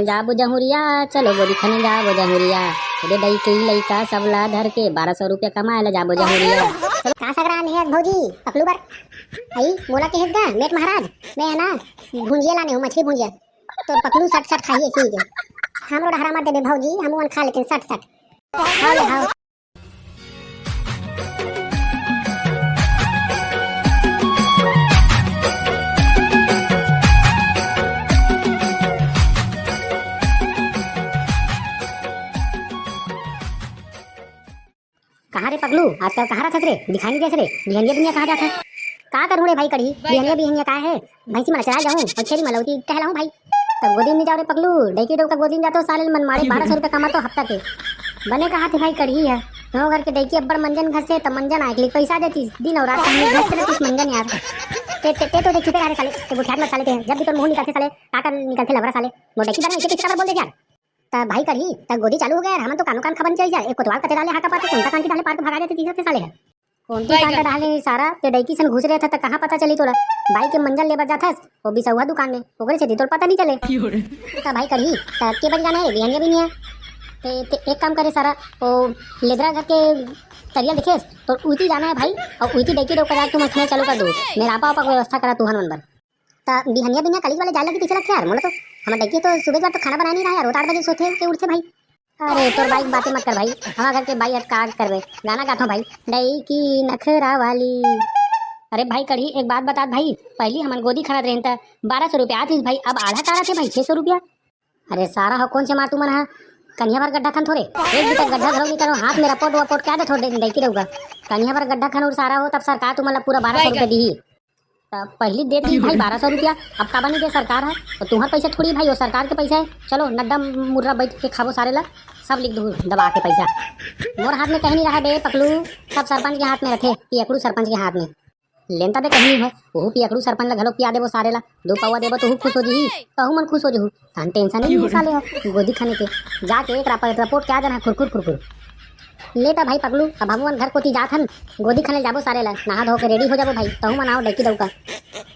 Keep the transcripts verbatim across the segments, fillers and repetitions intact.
जाबो जहुरिया, चलो गोदी खने जाबो जहुरिया। रे दई के लइका सब ला धर के बारह सौ रुपया कमाए ला जाबो जहुरिया। का सगरा ले हे भौजी पकलू बर? अई मोला के हेस गा मेट महाराज, मैं है ना भुंजिया लाने हूँ, मछली भुंजिया। तो पकलू सट सट खाही ऐसी के। हमरो डहरा मत देबे भौजी, हम वन खा लेते सट सट। हाव ले हाव। कहाँ रे पगलू, आजकल कहाँ रहत हस रे? दिखाई नहीं देत रे। बिहनिया बिहनिया कहाँ जात हस? का करूँ रे भाई कढ़ी, बिहनिया बिहनिया का है? भैंसी मन चराए जाऊँ और छेरी मन लौकी टहलाऊँ भाई। तब गोदी में जाओ रे पगलू, डैकी डौका गोदी में जातो साले मन मारे बारह सौ रुपया कमातो हफ्ता के। बने कहा थे भाई कढ़ी है, तो घर के डैकी अब्बड़ मंजन घर से, तब मंजन आए के लिए पैसा देती, दिन और रात हम घर से रहती मंजन यार। ते, ते, ते तो देख चुपे रह रे साले, ते बुझात मत साले ते, जब भी तोर मुंह निकलते साले, का कर निकलते लबरा साले, मोर डैकी बारे में एक एक बोल दे यार। त भाई कढ़ी, त गोदी चालू हो गया यार, हमन तो कानो कान खबर चल जाए, एक कोतवाल कते डाले हाका पाते, कौन सा कान की डाले पार के भगा देते तीसरा के साले है। कौन सी कान का डाले सारा, ते डैकी सन घुस रहे था, त कहाँ पता चली तोला? बाई के मंजन लेबर जाथस, वो बिसौहा दुकान में, ओकरे से तोर पता नहीं चले। त भाई कढ़ी, त के बजे जाना है, बिहनिया भी नहीं है। ते, ते एक काम करे सारा, वो लेदरा घर के तरिया देखे, तो उइती जाना है भाई, और उइती डैकी डौका जाके तुम रखना चालू कर दो, मेरा आपा आपा व्यवस्था करा तुहन मन बर। त बिहनिया बिहनिया कॉलेज वाले जाए लगी कइसे लगथे यार? मोला तो हमर डैकी तो सुबह बार तो खाना बनाए नहीं रहा यार, वो तो आठ बजे सोथे के उठथे भाई। अरे तोर बाई के बातें मत कर भाई, हमार घर के बाई हट का करबे, गाना गाथो भाई, डैकी नखरा वाली। अरे भाई कढ़ी एक बात बता भाई, पहली हमन गोदी खनत रहेन त बारह सौ रुपया आतिस भाई, अब आधा का रथे भाई, छह सौ रुपया। अरे सारा हो कौन से मार तुमन हा, कनिया भर गड्ढा खन थोरे, एक बीता गड्ढा घलो नहीं करो, हाथ में रपोट वपोट क्या दे थोड़े डैकी डौका, कनिया भर गड्ढा खन और सारा हो तब सरकार तुमन ला पूरा बारह सौ रुपया दी। त पहिली देत रही भाई बारह सौ रुपया, अब काबर नहीं दे सरकार ह? तो तुहर पैसा थोड़ी भाई, वो सरकार के पैसा है। चलो नड्डा मुर्रा बैठ के खाबो सारे ला, सब लिख दू दबा के पैसा। मोर हाथ में कहीं नहीं रहा बे पकलू, सब सरपंच के हाथ में रखे, पियकड़ू सरपंच के हाथ में। लेन तबे कहीं नहीं हो, वहू पियकड़ू सरपंच ला घलो पिया देबो सारे ला, दो पौवा देबो तो खुश हो जही, तहू मन खुश हो जहू। तहन टेंशन ही नहीं साले हो गोदी खाने के, जाके एक रापा रपोट क्या देना खुरखुर खुरखुर। ले त भाई पगलू, अब हमन घर कोती जात हन, गोदी खने जाबो सारे ला, नहा धो के रेडी हो जाबो भाई, तहू मन आओ डैकी डौका।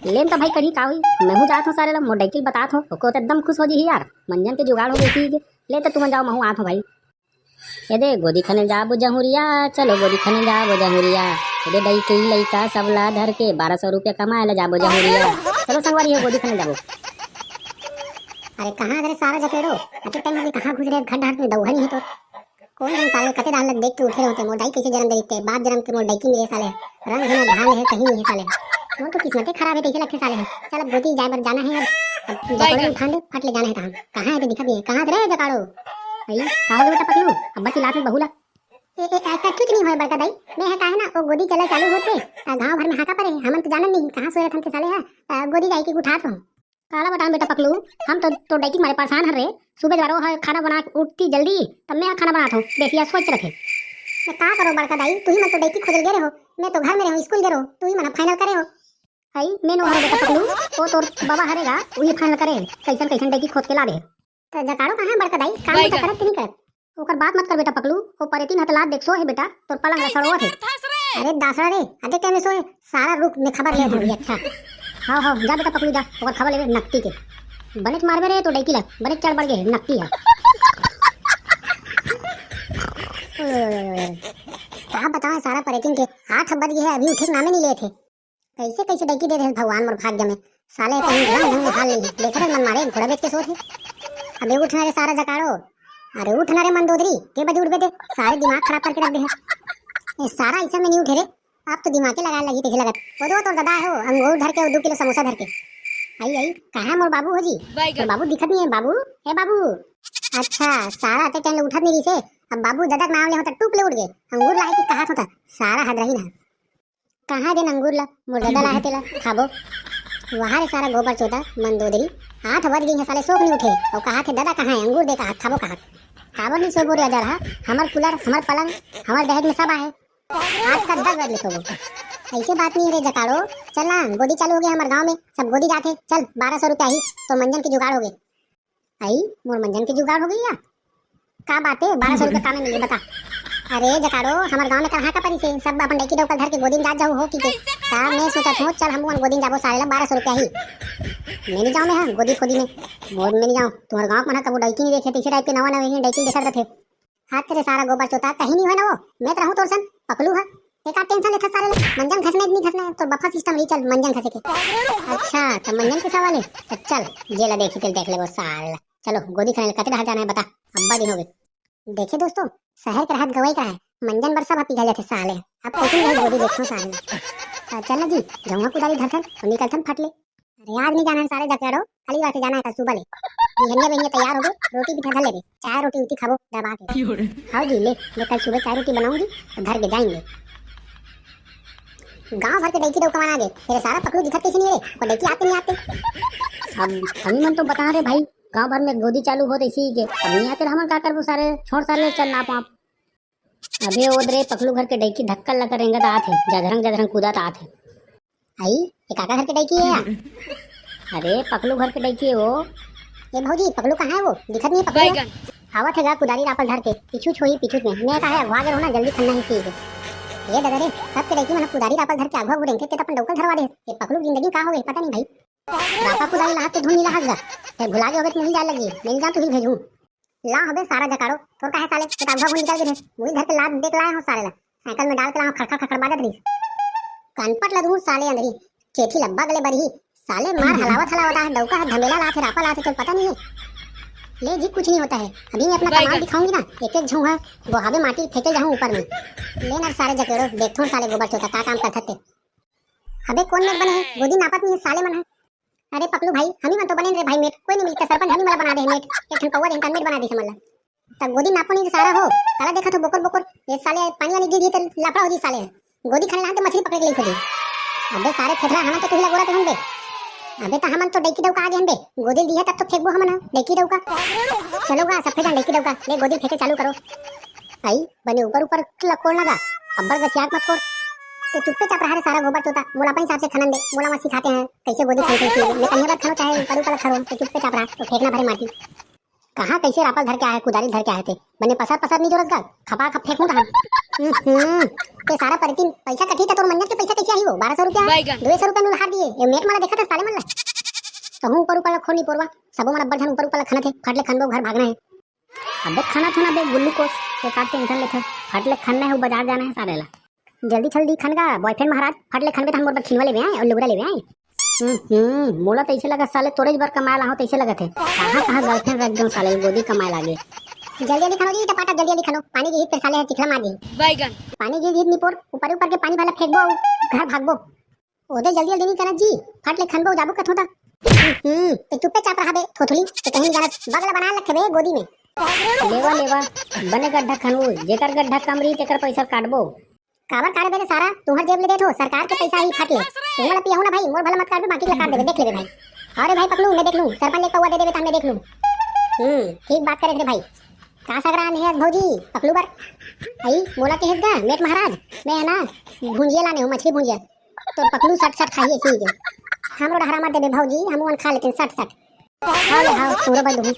ले न त भाई कढ़ी का होई, मैं हूँ जात हूँ सारे ला, मोर डैकी ल बतात हूँ, ओको त एकदम खुश हो जही यार, मंजन के जुगाड़ हो गई थी। ले त तुमन जाओ, मैं हूँ आत हूँ भाई। ए दे गोदी खने जाबो जहुरिया, चलो गोदी खने जाबो जहुरिया। ए दे दई के लइका सब ला धर के बारह सौ रुपया कमाए ला जाबो जहुरिया। चलो संगवारी हो गोदी खने जाबो। अरे कहाँ रे सारा जकेड़ो, अतके टाइम में कहाँ घुस रहे, घर डांट में दौहा नहीं है तो। कौन जन साले कते डाल लग देख के उठे रहते, मोर दाई कैसे जन्म दे देते, बाप जन्म के मोर दाई की मेरे साले, रंग है ना ढाल है, कहीं नहीं है साले। मोर तो किस्मत ही खराब है, कैसे लगते साले है। चल अब गोदी जाए बर जाना है, अब अब जकड़े उठान दे, फट ले जाना है कहाँ, कहाँ है तो दिखत नहीं है, कहाँ रे जकाड़ो? भाई, का हो गया बेटा पकलू, अब बची लात में बहुला। ए, ए, ऐसा कुछ नहीं होए बड़का दाई, मैं है काहे ना, वो गोदी चले चालू होते, आ गांव भर में हाका परे, हमन तो जानन नहीं, कहाँ सोए रहत हमके साले है, आ, गोदी जाए के उठात हूँ। काला बताऊं बेटा पकलू, हम तो, तो डैकी मारे परेशान हर रे। सुबह दबारो है खाना बना के उठती जल्दी, तब मैं खाना बनाता हूँ, बेसिया सोच रखे। मैं का करो बड़का दाई, तू ही मन तो डैकी खोजल गे रहो, मैं तो घर में रहूँ, स्कूल गे रहो, तू ही मन फाइनल करे हो। हई, मैं नो हरो बेटा पकलू, वो तोर बाबा हरेगा, वही फाइनल करे, कैसन कैसन डैकी खोज के ला दे। तो जकाड़ो कहाँ है बड़का दाई, काम तो करत कि नहीं करत? ओकर बात मत कर बेटा पकलू, वो परेतीन हतलात देख सो है बेटा, तोर पलंग ला सड़ोवत है। अरे दासड़ा रे, अदे टाइम में सोए, सारा रुख में खबर ले होगी, अच्छा। हाँ, हाँ, जा बेटा पकलू जा, ओकर खबर लेवे नकटी के। बनेच मारबे रे तो डैकी ला, बनेच चढ़ बढ़ गए नकटी है। ओए, ओए, ओए, ओए। का बताओ सारा परेतीन के, आठ बज गए है, अभी उठे के नामे नहीं लेते। कैसे कैसे डैकी दे दे भगवान मोर भाग्य में। साले कहीं ढंग ढंग में हाल नहीं है। देख रहे मन मारे घोड़ा बेच के सोत है। अबे उठ ना रे सारा जकाड़ो। अरे उठ ना रे मंदोदरी, के बजे उठबे ते? सारे दिमाग खराब करके रख दे है। ये सारा ऐसा में नहीं उठे रे। आप तो दिमागे लगाए लगी तैसे लगत। वो दो तोर दादा है वो, अंगूर धर के, वो दो किलो समोसा धर के। आई, आई, कहाँ है मोर बाबू हो जी? तोर बाबू दिखत नहीं है बाबू। ए बाबू। अच्छा, सारा ते टाइम उठत नहीं रही से। अब बाबू दादा के नाम ले होता टूप ले उठ गए। अंगूर लाए की कहा होता। सारा हद रही ना। कहाँ देन अंगूर ला, मोर ददा ला है तेला, खाबो। वहाँ रे सारा गोबर चोदा, मंदोदरी, आठ बज गई है साले, सोक नहीं उठे, और कहा थे, "दादा कहाँ है, अंगूर दे कहा, खाबो कहा।" खाबो नहीं सोबो रे अजर हा, हमर कूलर, हमर पलंग, हमर दहेज में सब आहे। आज का दस बज ले सोबो। ऐसे बात नहीं रे जकाड़ो, चल ना, गोदी चालू हो गई हमर गाँव में, सब गोदी जाते, चल, बारह सौ रुपया ही, तो मंजन की जुगाड़ हो गई। आई, मोर मंजन के जुगाड़ हो गई या? का बात है, बारह सौ रुपया कामे मिले, बता। अरे जकाड़ो, हमार गांव में कल हाका परी से, सब अपन डैकी डौका धर के गोदी में जात जाऊ हो की के। का मैं सोचत हूँ, चल हम गोदी जाबो साले ला, बारह सौ रुपया ही। मैं नहीं जाऊँ, मैं हाँ गोदी खोदी में, मोर मैं नहीं जाऊँ। तुम्हारे गाँव में ना कबो डौकी नहीं देखे, तीसरे टाइप के नवा नवे ही डौकी देखत रथे। हाथ तेरे सारा गोबर चोता, कहीं नहीं हो ना वो, मैं तो रहूँ तोर सन, पकलू है। ते का टेंशन लेथस साले ला? मंजन घसना इतनी घसना है, तो बफा सिस्टम रही, चल मंजन घसे के। अच्छा, तो मंजन के सवाल है, तो चल जेला देखी तेल देख ले वो साले ला। चलो गोदी खाने कते डहर जाना है बता, अब्बा दिन हो गए। देखे दोस्तों, शहर के रहत गवई का है, मंजन बर सब पिघल जाथे साले। अब कैसे नहीं गोदी देखो साले। तो चल ना जी, जमुआ कुदारी धरथन और निकलथन फट ले। अरे आज नहीं जाना है सारे जकेड़ो, खाली बात से जाना है कल सुबह ले। बिहनिया बिहनिया तैयार हो गए, रोटी भी धर लेबे, चाय रोटी उठी खाबो दबा के। हाँ जी ले, मैं कल सुबह चाय रोटी बनाऊंगी तो धर के जाएंगे। गांव भर के डैकी डौका मना गए, तेरे सारा पकलू दिखत कैसे नहीं रे, और डैकी आते नहीं आते। अब हमी मन तो बता रहे भाई, गांव भर में गोदी चालू होत इसी के, अब नहीं आते हमन का करबो सारे, छोड़ सारे चल ना पाप। अबे ओद रे पकलू घर के डैकी धक्का लगा रेंगत आत हे, जधरंग जधरंग कूदत आत हे। आई, ये काका घर के डैकी है या? अरे पकलू घर के डैकी है वो। ए भौजी, पकलू कहाँ है वो? दिखत नहीं है पकलू। आवत हे गा कुदारी रापल धर के, पीछू छोही पीछू में। मैं कहा है अगवा गे हो ना, जल्दी खन्ना ही सीख। ये ददा रे, सब के डैकी मन कुदारी रापल धर के अगवा रेंगथे, ते तो अपन डौकल धरवा दे। ये पकलू जिंदगी का हो गई पता नहीं भाई। रापा कुदारी लाहत तो धुन नहीं लाहत गा, फिर भुला के होगे तो मुही जाए लगी, मिल जा तू ही भेजू। ला हबे सारा जकाड़ो, तोर काहे साले, ये तो अगवा घुन निकल गे रे। मुही धर के लात देख लाए हो साले ला, साइकिल में डाल के लाओ, खड़खड़ खड़खड़ बाजत रही। कनपट लदहूँ साले अंदरी, चेठी लब्बा गले बरही। साले मार हलावत हलावत आहे, डौका है, धमेला लाथे, रापा लाथे, तो पता नहीं है। ले जी, कुछ नहीं होता है, अभी मैं अपना कमाल दिखाऊंगी ना, एक एक झौहा बोहावे माटी फेंके जाऊँ ऊपर में। ले ना सारे जकेड़ो, देखथों साले गोबर चोता का काम करथते। अबे कौन मेट बने है, गोदी नापत नहीं है साले मन है। अरे पकलू भाई, हमी मन तो बने रे भाई मेट, कोई नहीं मिलता, सरपंच हमी मला बना दे मेट, एक ठन कौवा देन तन मेट बना दे समझ ला। तब गोदी नापो नहीं तो सारा हो, काला देखा तो बोकर बोकर, ये साले पानी वानी गिर दी तो लापड़ा हो जी साले। गोदी खाने लान तो मछली पकड़ के ले खोजी। अबे सारे थेथरा, हमन तो तुही लगोरा ते हन बे। अबे तो हमन तो डैकी डौका आ गए हन बे, गोदी दी है तब तो फेंकबो हमन डैकी डौका। चलो गा सब फेंकन डैकी डौका, ले गोदी फेंके चालू करो। आई बने ऊपर ऊपर लकोड़ लगा, अब्बड़ गसियाक मत कोड़। ते चुप्पे चाप रहा रे सारा गोबर चोता, मोला अपन हिसाब से खनन दे, मोला मत सिखाते हैं कैसे गोदी खनते हैं। मैं कहीं बात खनो चाहे ऊपर ऊपर खनो, ते चुप्पे चाप रहा, तो फेंकना भरे माटी। कहाँ कैसे रापल धर के आए, कुदारी धर के आए थे, बने पसर पसर नहीं जोरस गा, खपा खप फेंकूं कहाँ। हम्म, ते सारा परितिन पैसा कटी था, तोर मंजन के पैसा कैसे आई हो, बारह सौ रुपया, दो सौ रुपया में हार दिए, ये मेट माला देखा था साले मन ला। कहूँ ऊपर ऊपर खो नहीं पोरवा, सबो मन अब्बड़ झन ऊपर ऊपर खनत हे, फट ले खनबो घर भागना है। अबे खाना था ना बे गुल्लू कोस, ते का टेंशन लेथे, फट ले खनना है, वो बाजार जाना है सारे ला। जल्दी जल्दी खन गा बॉयफ्रेंड महाराज, फट ले खनबे त हम मोर बर खिनवा लेबे आए और लुगरा लेबे आए। हम्म, हम्म, मोला तो ऐसे लगा साले तोरे बर कमाए ला हो, तैसे लगत है। कहाँ कहाँ गर्लफ्रेंड रख दो साले, गोदी कमाए लागे। जल्दी जल्दी खनो जी, टपाटा जल्दी जल्दी खनो, पानी गिरी फिर साले चिखला मार दी। बैगन। पानी गिरी निपोर, ऊपर ऊपर के पानी वाला फेंकबो, घर भागबो। ओदे जल्दी जल्दी नहीं करत जी, फट ले खनबो जाबो कथो ता। हम्म, ते चुप्पे चाप रहा बे, थोथुली, ते कहीं नहीं जानत, बगल बना रखे बे गोदी में। लेवा लेवा, बने गड्ढा खनबो, जेकर गड्ढा कम रही तेकर पैसा काटबो। काबर काटबे रे सारा, तुहर जेब ले देथो, सरकार के पैसा ही फट ले। तुमन ला पियाहू ना भाई, मोर भला मत काटबे, बाकी ला काट देबे, देख लेबे भाई। अरे भाई पकलू, मैं देख लूं, सरपंच ले पौवा दे देबे त मैं देख लूं। हम्म, ठीक बात करे रे भाई। का सगरा आने है भौजी, पकलू बर? आई, मोला के हेस गा, मेट महाराज, मैं है ना, भुंजिया लाने हूँ, मछली भुंजिया। तो पकलू सट सट खाइए, ठीक है। हमरो डहरा मत देबे भौजी, हम वन खा लेते हैं सट सट। हाव ले हाव, तोरो बंद हुई।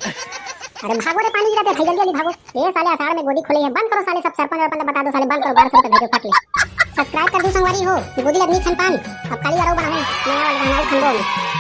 अरे भागो रे, पानी गिरा दे भाई, जल्दी जल्दी भागो। ए साले, आषाढ़ में गोदी खोले है, बंद करो साले, सब सरपंच वरपंच बता दो साले, बंद करो, बारह सौ रुपये भेजो फट ले। सब्सक्राइब कर दो संगवारी हो, गोदी लगनी खान पान। अब खाली वाला बनावे, नया वाला बनावे खंडो में।